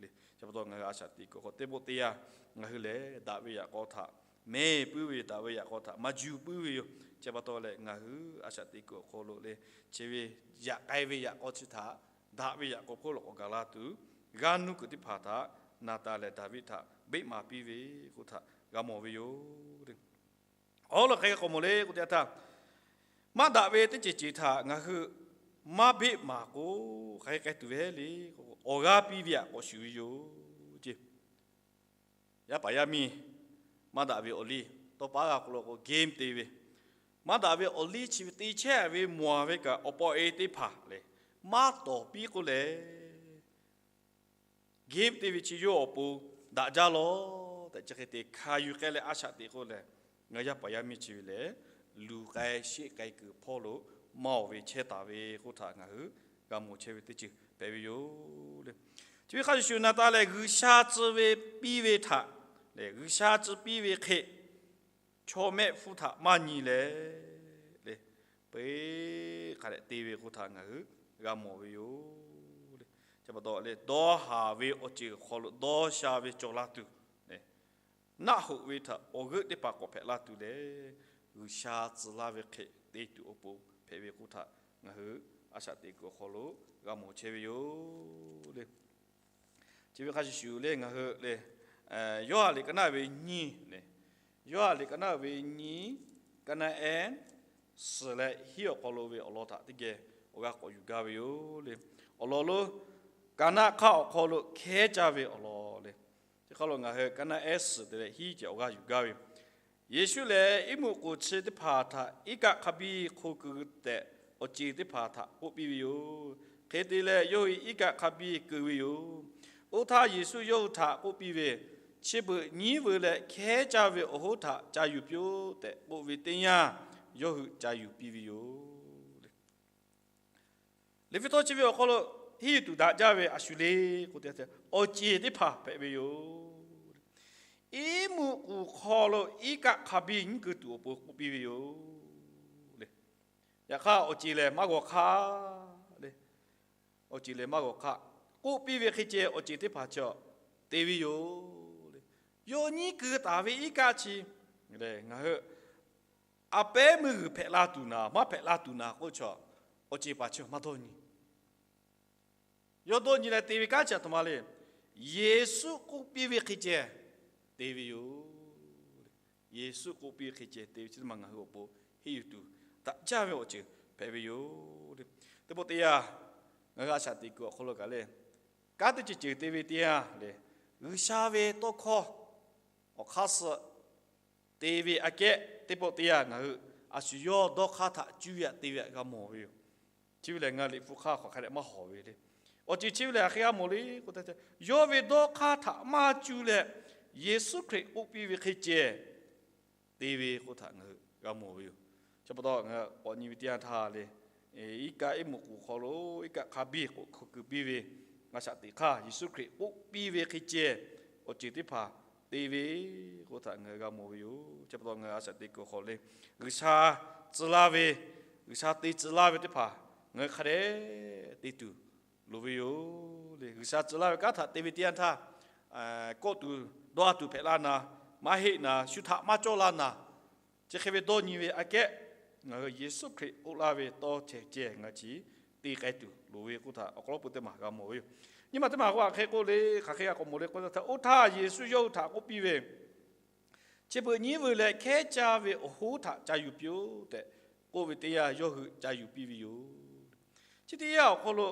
le. Chi pa taw ngaˬ hui a shaꞈ teꞈ kuiˬ awˬ hk'aw teˇ pawˆ teˇ yanˇ ngaˬ hui lehˬ daꞈ ve yaꞈ k'aw htaꞈ mehˬ puiˉ ve, daꞈ ve yaꞈ k'aw htaꞈ maˇ juˇ puiˉ ve yoˬ. Chi pa taw lehˬ, ngaˬ hui a shaꞈ teꞈ kuiˬ awˬ hk'aw lo lehˬ, chi ve yaꞈ k'ai ve yaꞈ k'aw chi htaꞈ daꞈ ve yaꞈ k'aw hk'oˆ lo k'awꞈ gaˬ la tuˬ, g'aˇ nuˇ kuiˬ teˇ hpaˍ htaꞈ Naˍtanˍ lehˬ Daˍviˆ htaꞈ beˆ maˍ piˇ ve k'oˆ htaꞈ g'a mawˬ ve yoˬ le. Awˬ lawn hk'aˬ hk'e k'awꞈ mawˬ le k'oˆ teˇ yanˇ htaˇ, maˇ daꞈ ve teˇ ceuˬ ceuˬ htaꞈ ngaˬ hui maˇ beˆ maˍ k'o, hk'aˬ hk'e k'ai tuˬ ve heˆ le. Awˬ g'aˇ piˇ ve htaꞈ k'awꞈ shuˍ ve yoˬ ce. Yaˇ paˍ yaˇ miˇ maˇ daꞈ ve awˬ liˇ, tawˇ pa g'a k'o lo k'o game te ve, maˇ daꞈ ve awˬ liˇ chi ve te chehˇ ve mawˬ ve kaꞈ awˬ pa awˬ e teˇ hpaˍ lehˬ maˇ tawˍ piˇ k'oˆ leh, game te ve chi yawˇ awˬ pon daꞈ jaˇ lawˬ tehꞈ chi hk'e te hkanˍ yuˬ k'ai leh a shaꞈ teꞈ k'oˆ lehˬ, ngaˬ yaˇ paˍ yaˇ miˇ chi ve lehˬ, luˬ k'ai sheˆ k'ai kuiˬ hpawˇ lo maˇ oˬ ve chehˇ taˍ ve k'oˆ htaꞈ ngaˬ hui g'a mawˬ chehˇ ve teˇ ceuˬ hpehꞈ ve yoˬ le. Chi ve hk'a shuˍ shuˍ Naˍtanˍ lehˬ G'uiˬsha tcuh ve piˇ ve htaꞈ lehˬ, G'uiˬsha tcuh piˇ ve hk'e chaw mehˆ hpfuhˇ htaꞈ maˇ nyi leh le, peuˬ hk'a dehꞈ te ve k'oˆ htaꞈ ngaˬ hui g'a mawˬ ve yoˬ le. Chi pa taw lehˬ, dawˇ haˍ ve awˬ ceuˬ awˬ hk'aw lo dawˇ sha ve cawˬ la tuˬ le, naˆ hoꞈ ve htaꞈ awˬ g'euˆ teˇ hpaˍ k'awꞈ hpehꞈ la tuˬ leh, G'uiˬsha tcuh laˇ ve hk'e te tuˬ awˬ pon hpehꞈ ve k'oˆ htaꞈ ngaˬ hui a shaꞈ teꞈ kuiˬ awˬ hk'aw lo g'a mawˬ chehˇ ve yoˬ le. Chi ve hk'a shuˍ shuˍ le ngaˬ hui le, Yoˇhanˬ liꞈ ka naˆ ve nyiˇ le, Yoˇhanˬ liꞈ ka naˆ ve nyiˇ, ka naˆ ehˉ suhˍ leh hiˉ awˬ hk'aw lo ve awˬ lawn htaꞈ teˇ geh awˬ g'aˇ k'awꞈ yuˬ gaˇ ve yoˬ le. Awˬ lawn lonˉ, ka naˆ hk'aˇ awˬ hk'aw lo hkehˉ caˇ ve awˬ lawn le. Chi hk'aw lo ngaˬ hui ka naˆ ehˉ suhˍ te leh hiˉ ceh awˬ g'aˇ yuˬ gaˇ ve yoˬ. Yeˍsuˆ lehˬ, iˉ muꞈ k'oˍ chi teˇ hpaˍ htaꞈ iˉ kaˆ hk'a biˇ hk'oˆ keu tehꞈ, awˬ ceˬ teˇ hpaˍ htaꞈ k'oˆ piˇ ve yoˬ. Hk'e te leh, yawˇ hui iˉ kaˆ hk'a biˇ keu ve yoˬ. Oˇ htaˇ Yeˍsuˆ yawˇ hui htaꞈ k'oˆ piˇ ve, Chi beuꞈ nyiˉ veu leh hkehˉ caˇ ve awˬ hoˉ htaꞈ ca yuˬ piˇ-oˆ tehꞈ k'oˆ ve teˇ yanˇ, yawˇ hui ca yuˬ piˇ ve yoˬ. Liꞈ hpu tawˇ chi ve awˬ hk'aw lo henˇ yuˬ tuˬ daꞈ jaˇ ve a shu le k'o, awˬ ceˬ teˇ hpaˍ hpehꞈ ve yoˬ. Iˉ muꞈ k'oˍ hk'aw lo iˉ kaˆ hk'a biˇ nyiˉ keu tuˬ awˬ pon k'oˆ piˇ ve yoˬ le. Yaꞈ hk'aˇ, awˬ ceˬ lehˬ maˇ g'awˬ hk'aˇ le. Awˬ ceˬ lehˬ maˇ g'awˬ hk'aˇ. K'oˆ piˇ ve hk'e ceh awˬ ceˬ teˇ hpaˍ chaw te ve yoˬ le. Yawˇ nyiˉ keu taˍ ve iˉ kaˆ chi lehˬ, ngaˬ hui a pehˉ meuˇ g'uiˬ hpehꞈ la tuˬ naˍ, maˇ hpehꞈ la tuˬ naˍ k'oˆ chaw, awˬ ceˬ paˍ chi maˇ dawˇ nyi. Yawˇ dawˇ nyi leh te ve kanˉ chi a htoꞈ ma le. Yeˍsuˆ k'oˆ piˇ ve hk'e ceh te ve yoˬ. Yeˍsuˆ k'oˆ piˇ ve hk'e ceh te ve chi teˇ maˬ ngaˬ hui awˬ pon henˇ yuˬ tuˬ daꞈ jaˇ ve awˬ ceuˬ hpehꞈ ve yoˬ. Teˇ pawˆ teˇ yanˇ, ngaˬ hui a shaꞈ teꞈ kuiˬ awˬ hk'aw lo kaꞈ le, kanˉ teˇ ceuˬ ceuˬ te ve teˇ yanˇ le, G'uiˬsha ve tawˇ hkawˇ awˬ hk'aˇ suh te ve aꞈ kehˉ teˇ pawˆ teˇ yanˇ ngaˬ hui a shu yawˇ dawˇ hk'aˇ htaꞈ cuˇ ve aꞈ te ve aꞈ g'a mawˬ ve yoˬ. Chi ve lehˬ, ngaˬ liꞈ hpu hk'aˇ hk'aˬ hk'a dehꞈ maˇ hawˍ ve le. Awˬ ceuˬ chi ve lehˬ, a hk'e g'a mawˬ le k'o, yawˇ ve dawˇ hk'aˇ htaꞈ maˇ cuˇ leh, Yeˍsuˆ Hkriꞈ k'oˆ piˇ ve hk'e ceh te ve k'oˆ htaꞈ ngaˬ hui g'a mawˬ ve yoˬ. Chi pa taw, ngaˬ k'awꞈ nyi ve teˇ yanˇ htaˇ le, iˉ kaˆ iˉ muꞈ k'oˍ hk'aw lo iˉ kaˆ hk'a biˇ k'oꞈ hk'aw keu piˇ ve, a shaꞈ teꞈ hk'aˇ Yeˍsuˆ Hkriꞈ k'oˆ piˇ ve hk'e ceh awˬ ceuˬ teˇ hpaˍ te ve k'oˆ htaꞈ ngaˬ hui g'a mawˬ ve yoˬ. Chi pa taw, ngaˬ hui a shaꞈ teꞈ kuiˬ awˬ hk'aw le, G'uiˬsha tcuh laˇ ve, G'uiˬsha te tcuh laˇ ve teˇ hpaˍ ngaˬ hui hk'a dehꞈ te tuˬ loˍ ve yoˬ le. G'uiˬsha tcuh laˇ ve kanˉ htaꞈ te ve teˇ yanˇ htaˇ, kawˆ tuˬ dawˇ a tuˬ hpehꞈ laˇ naˍ, maˇ heˆ naˍ, shu htaꞈ maˇ cawˇ laˇ naˍ, chi hk'e ve dawˇ nyi ve aꞈ kehˉ, ngaˬ hui Yeˍsuˆ Hkriꞈ k'oˆ laˇ ve tawˇ cehˬ ceh ngaˬ chi te k'ai tuˬ loˍ ve k'oˆ htaꞈ awˬ hk'aw lo peu teˇ maˬ g'a mawˬ ve yoˬ. Nyi ma teˇ maˬ k'o aꞈ hk'e k'oˆ le, hk'aˬ hk'e g'a k'awꞈ mawˬ le k'o, oˇ htaˇ Yeˍsuˆ yawˇ hui htaꞈ k'oˆ piˇ ve, Chi beuꞈ nyiˉ vuiˬ leh hkehˉ caˇ ve awˬ hoˉ htaꞈ ca yuˬ piˇ-oˆ tehꞈ k'oˆ ve teˇ yanˇ, yawˇ hui ca yuˬ piˇ ve yoˬ. Chi teˇ yanˇ awˬ hk'aw lo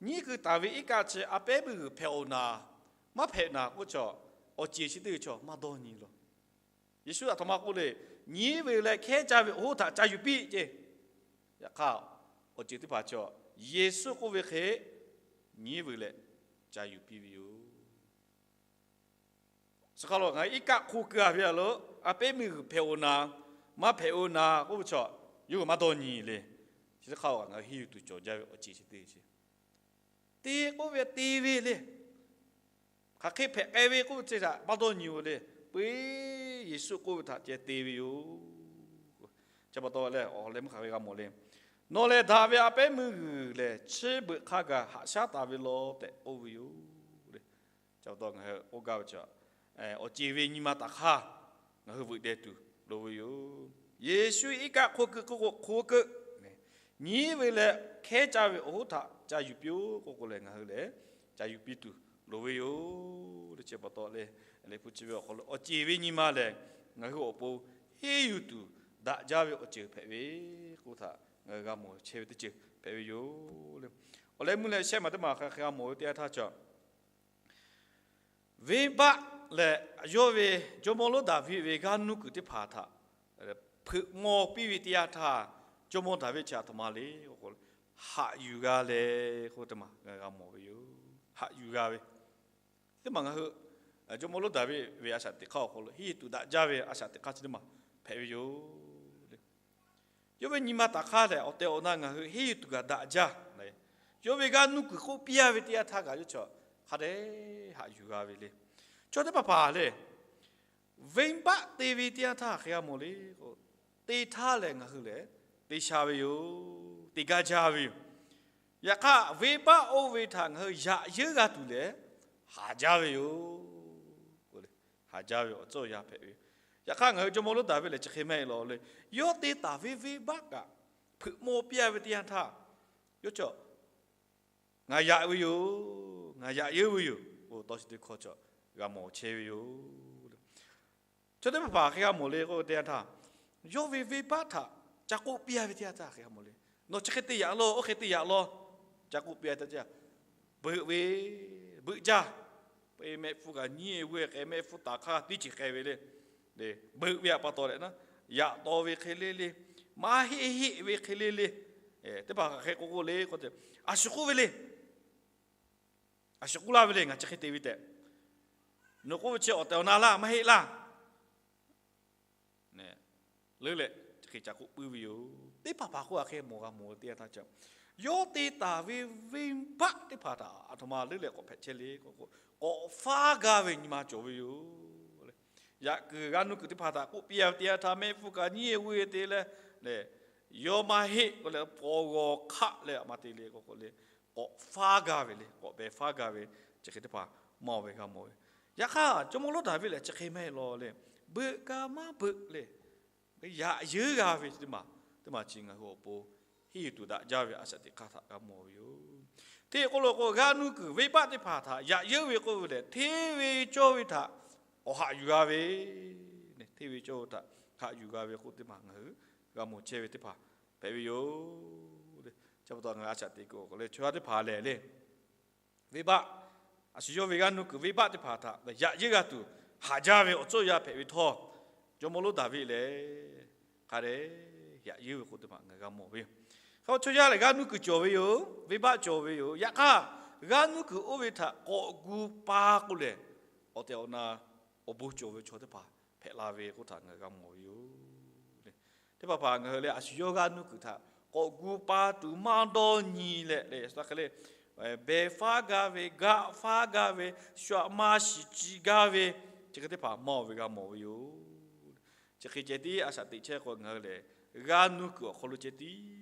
nyiˉ keu taˍ ve iˉ kaˆ chi a pehˉ meuˇ g'uiˬ hpehꞈ-oˬ naˍ, maˇ hpehꞈ naˍ k'oˆ ve chaw, awˬ ceˬ chi teˇ g'uiˬ chaw maˇ dawˇ nyi lawˬ. Yeˍsuˆ aˬ htoꞈ ma k'oˆ le, Nyiˉ vuiˬ leh hkehˉ caˇ ve awˬ hoˉ htaꞈ ca yuˬ piˇ ceˇ. Yaꞈ hk'aˇ, awˬ ceˬ teˇ hpaˍ chaw Yeˍsuˆ k'oˆ ve hk'e nyiˉ vuiˬ leh ca yuˬ piˇ ve yoˬ. Chi hk'aw lo ngaˬ hui iˉ kaˆ hk'o keu-a ve a lo, a pehˉ meuˇ g'uiˬ hpehꞈ-oˬ naˍ, maˇ hpehꞈ-oˬ naˍ k'oˆ ve chaw, yawˇ hui maˇ dawˇ nyi le. Chi teˇ hk'aˇ-oˬ, ngaˬ hui henˇ yuˬ tuˬ cawˬ jaˇ ve awˬ ceˬ chi teˇ ceuˬ, te k'oˆ ve te ve le. Hk'aˬ hk'e hpehꞈ k'ai ve k'oˆ ve chi htaꞈ maˇ dawˇ nyi-o le. Peuˬ, Yeˍsuˆ k'oˆ ve htaꞈ ceh te ve yoˬ. Chi pa taw leh awˬ leh meuˇ hk'aˬ ve g'a mawˬ le. Nawˬ lehˬ daꞈ ve a pehˉ meuˇ g'uiˬ lehˬ, chi beuꞈ hk'a gaˬ haꞈ shaˉ taˍ ve law tehꞈ k'oˆ ve yoˬ le. Chi pa taw ngaˬ hui k'oˆ gaˇ ve chaw, awˬ ceˬ ve nyi ma taˍ hk'aˇ ngaˬ hui veuꞈ deh tuˬ loˍ ve yoˬ. Yeˍsuˆ iˉ kaˆ hk'oˆ keu k'oˆ k'o hk'oˆ keu, nyiˉ ve leh hkehˉ caˇ ve awˬ hoˉ htaꞈ ca yuˬ piˇ-oˆ k'oˆ k'o lehˬ, ngaˬ hui lehˬ ca yuˬ piˇ tuˬ loˍ ve yoˬ le. Chi pa taw leh, Liꞈ hpu chi ve awˬ hk'aw lo awˬ ceˬ ve nyi ma lehˬ, ngaˬ hui awˬ pon henˇ yuˬ tuˬ daꞈ jaˇ ve awˬ ceuˬ hpehꞈ ve k'oˆ htaꞈ ngaˬ hui g'a mawˬ chehˇ ve teˇ ceuˬ hpehꞈ ve yoˬ le. Awˬ leh meuˇ leh shehˆ maˬ teˇ maˬ hk'a hk'e g'a mawˬ ve teˇ yanˇ htaˇ chaw, venˇbaˆ lehˬ, yawˇ ve jawˇmawˇ lonˉ Daˍviˆ ve g'aˇ nuˇ kuiˬ teˇ hpaˍ htaꞈ hpeuꞈ maw piˇ ve teˇ yanˇ htaˇ, jawˇmawˇ Daˍviˆ chi aˬ htoꞈ ma le k'o, haꞈ yuˬ g'a leh k'oˆ teˇ maˬ ngaˬ g'a mawˬ ve yoˬ. Haꞈ yuˬ g'a ve teˇ maˬ ngaˬ hui jawˇmawˇ lonˉ Daˍviˆ ve a shaꞈ teꞈ hk'aˇ awˬ hk'aw lo henˇ yuˬ tuˬ daꞈ jaˇ ve a shaꞈ teꞈ hk'aˇ chi teˇ maˬ hpehꞈ ve yoˬ le. Yawˇ ve nyi ma taˍ hk'aˇ lehˬ, awˬ tehˬ awˬ na ngaˬ hui henˇ yuˬ tuˬ kaꞈ daꞈ jaˇ. Yawˇ ve g'aˇ nuˇ kuiˬ k'oˆ piˇ-a ve teˇ yanˇ htaˇ kaꞈ yawˇ chaw hk'a dehꞈ haꞈ yuˬ g'a ve le. Chaw teˇ hpaˍ hpaˍ lehˬ, venˇbaˆ te ve teˇ yanˇ htaˇ hk'e g'a mawˬ le k'o, te htaˇ lehˬ ngaˬ hui lehˬ te sha ve yoˬ. Te gaˇ jaˇ ve yoˬ. Yaꞈ hk'aˇ, venˇbaˆ oˇ ve htaꞈ ngaˬ hui yaꞈ yeuˉ g'a tuˬ lehˬ, haꞈ jaˇ ve yoˬ. Haꞈ jaˇ ve awˬ tcuhˉ awˬ yanˇ hpehꞈ ve yoˬ. Yaꞈ hk'aˇ, ngaˬ hui jawˇmawˇ lonˉ Daˍviˆ lehˬ chi hk'e maˇ heˆ law le. Yawˇ te taˍ ve venˇbaˆ kaꞈ hpeuꞈ maw piˇ-a ve teˇ yanˇ htaˇ, yawˇ chaw ngaˬ yaꞈ ve yoˬ, ngaˬ yaꞈ yeuˉ ve yoˬ k'o, tawˇ chi teˇ hkawˇ chaw g'a mawˬ chehˇ ve yoˬ. Chaw teˇ hpaˍ hpaˍ hk'e g'a mawˬ le k'oˆ ve teˇ yanˇ htaˇ, yawˇ ve venˇbaˆ htaꞈ ca k'oˆ piˇ-a ve teˇ yanˇ htaˇ hk'e g'a mawˬ le. Nawˬ chi hk'e te yaꞈ law, oˇ hk'e te yaꞈ law, ca k'oˆ piˇ-a ve teˇ yanˇ, beuꞈ ve, beuꞈ jaˇ. Peuˬ, mehˆ hpfuhˇ kaꞈ nyiˉ e g'uˇ e k'ai, mehˆ hpfuhˇ taˍ hk'aˇ teˇ ceuˬ k'ai ve le. Beuꞈ ve a pa taw leh na, yaꞈ taw ve hk'e le le, maˇ heˆ heˆ ve hk'e le le, teˇ hpaˍ hk'aˬ hk'e k'oˆ k'oˆ le k'o, a shu k'oˆ ve le. A shu k'oˆ laˇ ve le, ngaˬ chi hk'e te ve tehꞈ. Nawˬ k'oˆ ve chi awˬ tehˬ awˬ na laˇ, maˇ heˆ laˇ. Leuˉ leh chi hk'e ca k'oˆ puiˉ ve yoˬ. Teˇ hpaˍ hpaˍ k'oˆ a hk'e mawˬ g'a mawˬ ve teˇ yanˇ htaˇ ca, yawˇ te taˍ ve venˇbaˆ teˇ hpaˍ htaꞈ aˬ htoꞈ ma leuˉ leh k'awꞈ hpehꞈ chehˇ le k'o, k'awꞈ faˉ gaˇ ve nyi ma cawˬ ve yoˬ. Yaꞈ kuiˬ g'aˇ nuˇ kuiˬ teˇ hpaˍ htaꞈ k'oˆ piˇ-a ve teˇ yanˇ htaˇ, mehˆ hpfuhˇ kaꞈ nyiˉ e g'uˇ e te leh, yawˇ maˇ heˆ k'oˆ leh paw g'awˬ hk'aˆ leh a ma te le k'o k'o le, k'awꞈ faˉ gaˇ ve le, k'awꞈ beh faˉ gaˇ ve, chi hk'e teˇ hpaˍ maˇ oˬ ve g'a mawˬ ve. Yaꞈ hk'aˇ, jawˇmawˇ lonˉ Daˍviˆ lehˬ chi hk'e maˇ heˆ law le. Beuꞈ kaꞈ maˇ beuꞈ leh, yaꞈ yeuˉ g'a ve teˇ maˬ, teˇ maˬ chi ngaˬ hui awˬ pon henˇ yuˬ tuˬ daꞈ jaˇ ve a shaꞈ teꞈ hk'aˇ htaꞈ g'a mawˬ ve yoˬ. Hteˇ k'oˆ lo k'o, g'aˇ nuˇ kuiˬ venˇbaˆ teˇ hpaˍ htaꞈ yaꞈ yeuˉ ve k'oˆ ve lehˬ, hteˇ ve cawˇ ve htaꞈ k'awꞈ haꞈ yuˬ g'a ve, hteˇ ve cawˇ ve htaꞈ haꞈ yuˬ g'a ve k'oˆ teˇ maˬ ngaˬ hui g'a mawˬ chehˇ ve teˇ hpaˍ hpehꞈ ve yoˬ le. Chi pa taw ngaˬ hui a shaꞈ teꞈ kuiˬ awˬ hk'aw lo chaw yaˇ teˇ hpaˍ lehˬ le, venˇbaˆ, a shu yawˇ ve g'aˇ nuˇ kuiˬ venˇbaˆ teˇ hpaˍ htaꞈ yaꞈ yeuˉ g'a tuˬ haꞈ jaˇ ve awˬ tcuhˉ awˬ yanˇ hpehꞈ ve htawˇ, jawˇmawˇ lonˉ Daˍviˆ lehˬ hk'a dehꞈ yaꞈ yeuˉ ve k'oˆ teˇ maˬ ngaˬ hui g'a mawˬ ve yoˬ. Hk'a chaw yaˇ lehˬ g'aˇ nuˇ kuiˬ cawˬ ve yoˬ. Venˇbaˆ cawˬ ve yoˬ. Yaꞈ hk'aˇ, g'aˇ nuˇ kuiˬ oˇ ve htaꞈ k'awꞈ gu pa k'oˆ lehˬ, awˬ tehˬ awˬ na awˬ bon cawˬ ve chaw teˇ hpaˍ hpehꞈ la ve k'oˆ htaꞈ ngaˬ hui g'a mawˬ ve yoˬ. Teˇ hpaˍ hpaˍ ngaˬ hui lehˬ a shu yawˇ g'aˇ nuˇ kuiˬ htaꞈ k'awꞈ gu pa tuˬ maˇ dawˇ nyi leh le, hk'e le, beh faˉ gaˇ ve, gaˆ faˉ gaˇ ve, shu aꞈ maˇ shiˍ ci gaˇ ve, chi hk'e teˇ hpaˍ maˇ oˬ ve g'a mawˬ ve yoˬ. Chi hk'e ceh tiˉ a shaꞈ teꞈ chehˇ k'o, ngaˬ hui lehˬ g'aˇ nuˇ kuiˬ awˬ hk'aw lo ceh tiˉ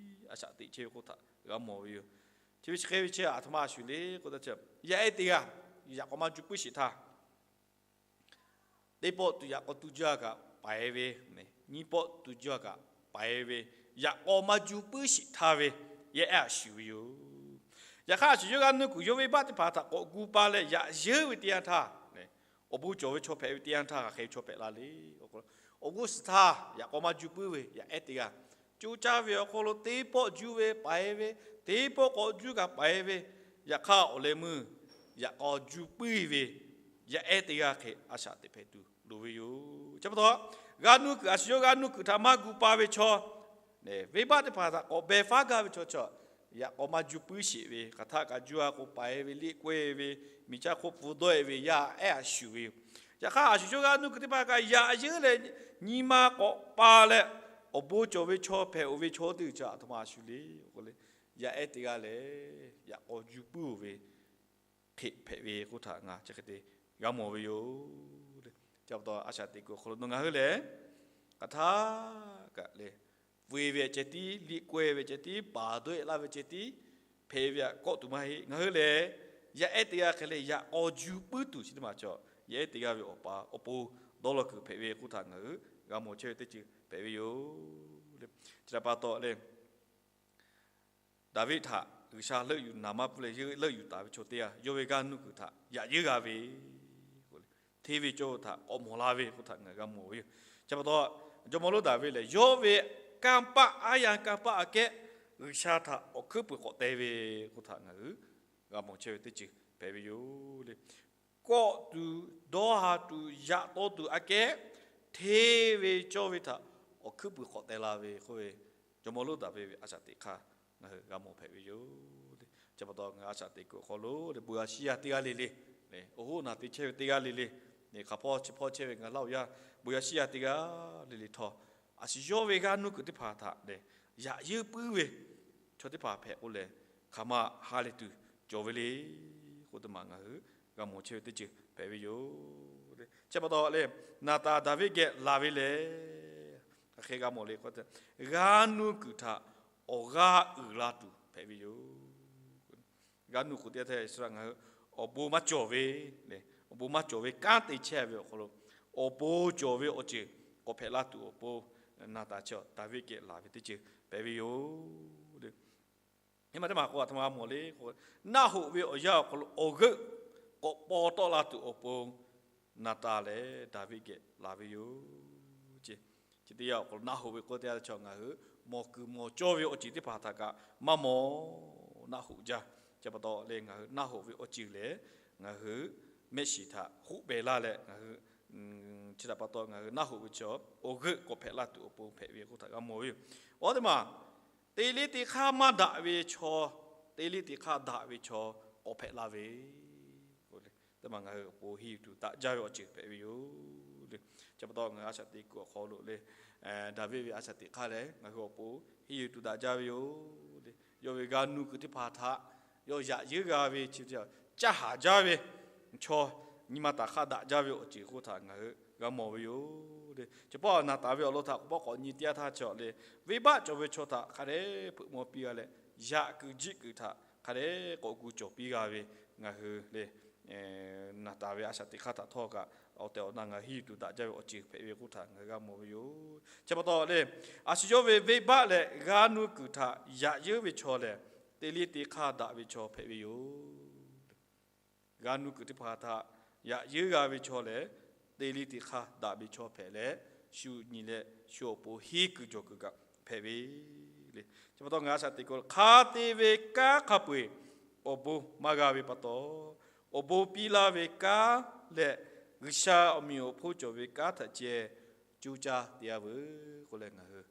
a shaꞈ teꞈ chehˇ ve k'oˆ htaꞈ g'a mawˬ ve yoˬ. Chi ve chi hk'e ve chi aˬ htoꞈ ma a shu le k'o, yaꞈ e teˇ g'aˇ yaꞈ k'awꞈ maˇ juˇ puiˉ sheˍ htaˇ, teˇ pawˆ tuˬ yaꞈ k'aw tu juˇ a kaꞈ paiˍ ve, nyiˇ pawˆ tu juˇ a kaꞈ paiˍ ve, yaꞈ k'aw maˇ juˇ puiˉ sheˍ htaˇ ve yehˬ ehˉ a shuˍ ve yoˬ. Yaꞈ hk'aˇ, a shu yawˇ g'aˇ nuˇ kuiˬ yawˇ venˇbaˆ teˇ hpaˍ htaꞈ k'awꞈ gu pa leh yaꞈ yeunˇ ve teˇ yanˇ htaˇ, awˬ bon cawˬ ve chaw hpehꞈ ve teˇ yanˇ htaˇ hk'aˬ hk'e ve chaw hpehꞈ la le. Awˬ bon suhˍ htaˇ yaꞈ k'aw maˇ juˇ puiˉ ve yehˬ ehˉ teˇ g'aˇ, co caˇ ve awˬ hk'aw lo teˇ pawˆ juˇ ve paiˍ ve, teˇ pawˆ k'awꞈ juˇ kaꞈ paiˍ ve, yaꞈ hk'aˇ awˬ leh meuˇ yaꞈ k'aw juˇ puiˉ ve yehˬ ehˉ teˇ g'aˇ hk'e a shaꞈ teꞈ hpehꞈ tuˬ loˍ ve yoˬ. Chi pa taw, g'aˇ nuˇ kuiˬ, a shu yawˇ g'aˇ nuˇ kuiˬ htaꞈ maˇ gu pa ve chaw, venˇbaˆ teˇ hpaˍ htaꞈ k'awꞈ beh faˉ gaˇ ve chaw chi, yaꞈ k'aw maˇ juˇ puiˉ sheˍ ve, hk'aˬ htaˆ kaꞈ juˇ a k'o paiˍ ve, liꞈ k'awehˇ ve, miˬ chaˇ hk'oˆ pfuhˇ dawˇ e ve yehˬ ehˉ a shuˍ ve yoˬ. Yaꞈ hk'aˇ, a shu yawˇ g'aˇ nuˇ kuiˬ teˇ hpaˍ kaꞈ yaꞈ yeunˇ leh nyi ma k'awꞈ pa leh, awˬ bon cawˬ ve chaw hpehꞈ oˬ ve chaw teˇ g'uiˬ chi a htoꞈ ma a shu le k'o le, yehˬ ehˉ teˇ g'aˇ lehˬ yaꞈ k'aw juˇ puiˉ oˬ ve hk'e hpehꞈ ve k'oˆ htaꞈ ngaˬ chi hk'e te g'a mawˬ ve yoˬ le. Chi pa taw, a shaꞈ teꞈ kuiˬ awˬ hk'aw lo nawˬ ngaˬ hui lehˬ, hk'aˬ htaˆ kaꞈ lehˬ, pfuhˇ ve ceh tiˉ, liꞈ k'awehˇ ve ceh tiˉ, paˍ dawˇ e laˇ ve ceh tiˉ hpehꞈ ve htaꞈ kawˆ tuˬ maˇ heˆ. Ngaˬ hui lehˬ, yehˬ ehˉ teˇ g'aˇ hk'e leh yaꞈ k'aw juˇ puiˉ tuˬ chi teˇ maˬ chaw, yehˬ ehˉ teˇ g'aˇ ve awˬ pa awˬ pon dawˇ law kuiˬ hpehꞈ ve k'oˆ htaꞈ ngaˬ hui g'a mawˬ chehˇ ve teˇ ceuˬ hpehꞈ ve yoˬ le. Chi htaꞈ pa taw lehˬ, Daˍviˆ htaꞈ G'uiˬsha leuˆ yuˬ naˍ maˇ pfuhˇ leh leuˆ yuˬ taˍ ve chaw teˇ g'aˇ yawˇ ve g'aˇ nuˇ kuiˬ htaꞈ yaꞈ yeunˇ g'a ve, hteˇ ve cawˇ ve htaꞈ k'awꞈ mawˬ la ve k'oˆ htaꞈ ngaˬ hui g'a mawˬ ve yoˬ. Chi pa taw, jawˇmawˇ lonˉ Daˍviˆ lehˬ, yawˇ ve kanˇ paˆ aˉ yanˇ kanˇ paˆ aꞈ kehˉ G'uiˬsha htaꞈ awˬ hkuiˉ puiˍ k'awꞈ te ve k'oˆ htaꞈ ngaˬ hui g'a mawˬ chehˇ ve teˇ ceuˬ hpehꞈ ve yoˬ le. Kawˆ tuˬ, dawˇ ha tuˬ, yaꞈ taw tuˬ aꞈ kehˉ hteˇ ve cawˇ ve htaꞈ awˬ hkuiˉ puiˍ k'awꞈ te la ve k'oˆ ve, jawˇmawˇ lonˉ Daˍviˆ ve a shaꞈ teꞈ hk'aˇ ngaˬ hui g'a mawˬ hpehꞈ ve yoˬ le. Chi pa taw, ngaˬ hui a shaꞈ teꞈ kuiˬ awˬ hk'aw lo leh bon yaˇ shiˉ yaˇ teˇ g'aˇ le le, awˬ hoˉ naˬ te chehˇ ve teˇ g'aˇ le le, hk'aˬ hpawˇ chi hpawˇ chehˇ ve ngaˬ laˇ oˬ yaˇ, bon yaˇ shiˉ yaˇ teˇ g'aˇ le le htawˇ, a shu yawˇ ve g'aˇ nuˇ kuiˬ teˇ hpaˍ htaꞈ lehˬ, yaꞈ yeunˇ puiˉ ve chaw teˇ hpaˍ hpehꞈ k'o lehˬ, hk'aˬ ma ha lehˬ tuˬ cawˬ ve le k'oˆ teˇ maˬ ngaˬ hui g'a mawˬ chehˇ ve teˇ ceuˬ hpehꞈ ve yoˬ. Chi pa taw lehˬ, Naˍtanˍ Daˍviˆ geh laˬ ve lehˬ, hk'aˬ hk'e g'a mawˬ le k'o, g'aˇ nuˇ kuiˬ htaꞈ awˬ g'aˇ uiˍ la tuˬ hpehꞈ ve yoˬ. G'aˇ nuˇ kuiˬ teˇ g'aˇ htaꞈ ngaˬ hui awˬ bon maˇ cawˬ ve, awˬ bon maˇ cawˬ ve kanˉ te chehˇ ve awˬ hk'aw lo, awˬ bon cawˬ ve awˬ ceuˬ k'awꞈ hpehꞈ la tuˬ awˬ pon, Naˍtanˍ chi Daˍviˆ geh laˬ ve teˇ ceuˬ hpehꞈ ve yoˬ. Nyi ma teˇ maˬ k'o, a htoꞈ ma g'a mawˬ le k'o, naˆ hoꞈ ve awˬ yanˇ awˬ hk'aw lo awˬ g'euˆ k'awꞈ paw tawˆ la tuˬ awˬ pon, Naˍtanˍ lehˬ Daˍviˆ geh laˬ ve yoˬ ce. Chi teˇ yanˇ awˬ hk'aw lo naˆ hoꞈ ve k'oˆ teˇ yanˇ chaw ngaˬ hui mawˬ kuiˬ mawˬ cawˇ ve awˬ ceuˬ teˇ hpaˍ htaꞈ kaꞈ maˇ mawˬ naˆ hoꞈ jaˇ. Chi pa taw lehˬ, ngaˬ hui naˆ hoꞈ ve awˬ ceuˬ lehˬ, ngaˬ hui mehˆ shiˍ htaꞈ hoˆ pehˍ laˇ leh, ngaˬ hui chi htaꞈ pa taw ngaˬ hui naˆ hoꞈ ve chaw awˬ g'euˆ k'awꞈ hpehꞈ la tuˬ awˬ pon hpehꞈ ve k'oˆ htaꞈ g'a mawˬ ve yoˬ. Awˬ teˇ maˬ, teˇ liˇ teˇ hk'aˇ maˇ daꞈ ve chaw, teˇ liˇ teˇ hk'aˇ daꞈ ve chaw k'awꞈ hpehꞈ la ve, teˇ maˬ ngaˬ hui awˬ pon henˇ yuˬ tuˬ daꞈ jaˇ ve awˬ ceuˬ hpehꞈ ve yoˬ le. Chi pa taw ngaˬ hui a shaꞈ teꞈ kuiˬ awˬ hk'aw lo lehˬ, Daˍviˆ ve a shaꞈ teꞈ hk'aˇ lehˬ, ngaˬ hui awˬ pon henˇ yuˬ tuˬ daꞈ jaˇ ve yoˬ le. Yawˇ ve g'aˇ nuˇ kuiˬ teˇ hpaˍ htaꞈ yawˇ yaꞈ yeunˇ g'a ve chi, caˇ haˍ jaˇ ve chaw, nyi ma taˍ hk'aˇ daꞈ jaˇ ve awˬ ceuˬ k'oˆ htaꞈ ngaˬ hui g'a mawˬ ve yoˬ le. Chi pa taw, Naˍtanˍ ve awˬ lawn htaꞈ k'awꞈ nyi teˇ yanˇ htaˇ chi lehˬ, venˇbaˆ cawˬ ve chaw htaꞈ hk'a dehꞈ hpeuꞈ maw piˇ g'a leh, yaꞈ kuiˬ jiˆ kuiˬ htaꞈ hk'a dehꞈ k'awꞈ gu cawˬ piˇ g'a ve, ngaˬ hui lehˬ Naˍtanˍ ve a shaꞈ teꞈ hk'aˇ htaꞈ htawˇ kaꞈ awˬ tehˬ awˬ na ngaˬ hui henˇ yuˬ tuˬ daꞈ jaˇ ve awˬ ceuˬ hpehꞈ ve k'oˆ htaꞈ ngaˬ hui g'a mawˬ ve yoˬ. Chi pa taw lehˬ, a shu yawˇ ve venˇbaˆ leh g'aˇ nuˇ kuiˬ htaꞈ yaꞈ yeunˇ ve chaw lehˬ, teˇ liˇ teˇ hk'aˇ daꞈ ve chaw hpehꞈ ve yoˬ. G'aˇ nuˇ kuiˬ teˇ hpaˍ htaꞈ yaꞈ yeunˇ g'a ve chaw lehˬ, teˇ liˇ teˇ hk'aˇ daꞈ ve chaw hpehꞈ leh, shu nyi leh shu awˬ pon henˇ kuiˬ jawˬ kuiˬ kaꞈ hpehꞈ ve le. Chi pa taw ngaˬ a shaꞈ teꞈ kuiˬ hk'a te ve kanˉ hk'a peu-eˬ awˬ bon maˇ g'a ve pa taw, awˬ bon piˇ laˇ ve kanˉ leh G'uiˬsha awˬ meꞈ awˬ hponˇ cawˬ ve kanˉ htaꞈ ceh coˇ caˇ te-a veuˬ k'oˆ leh, ngaˬ hui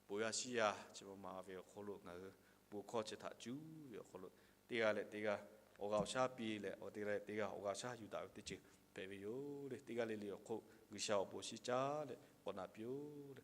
bon yaˇ shiˉ yaˇ chi ma ma ve awˬ hk'aw lo ngaˬ hui bon hkawˇ chi htaꞈ cuˉ ve awˬ hk'aw lo, teˇ g'aˇ leh teˇ g'aˇ awˬ g'a awˬ shaˉ piˇ leh, teˇ g'aˇ leh teˇ g'aˇ awˬ g'a shaˉ yuˬ daꞈ ve teˇ ceuˬ hpehꞈ ve yoˬ le. Teˇ g'aˇ le le awˬ hk'oˆ G'uiˬsha awˬ bon shiˉ caˉ leh k'awꞈ na piˇ-oˆ le.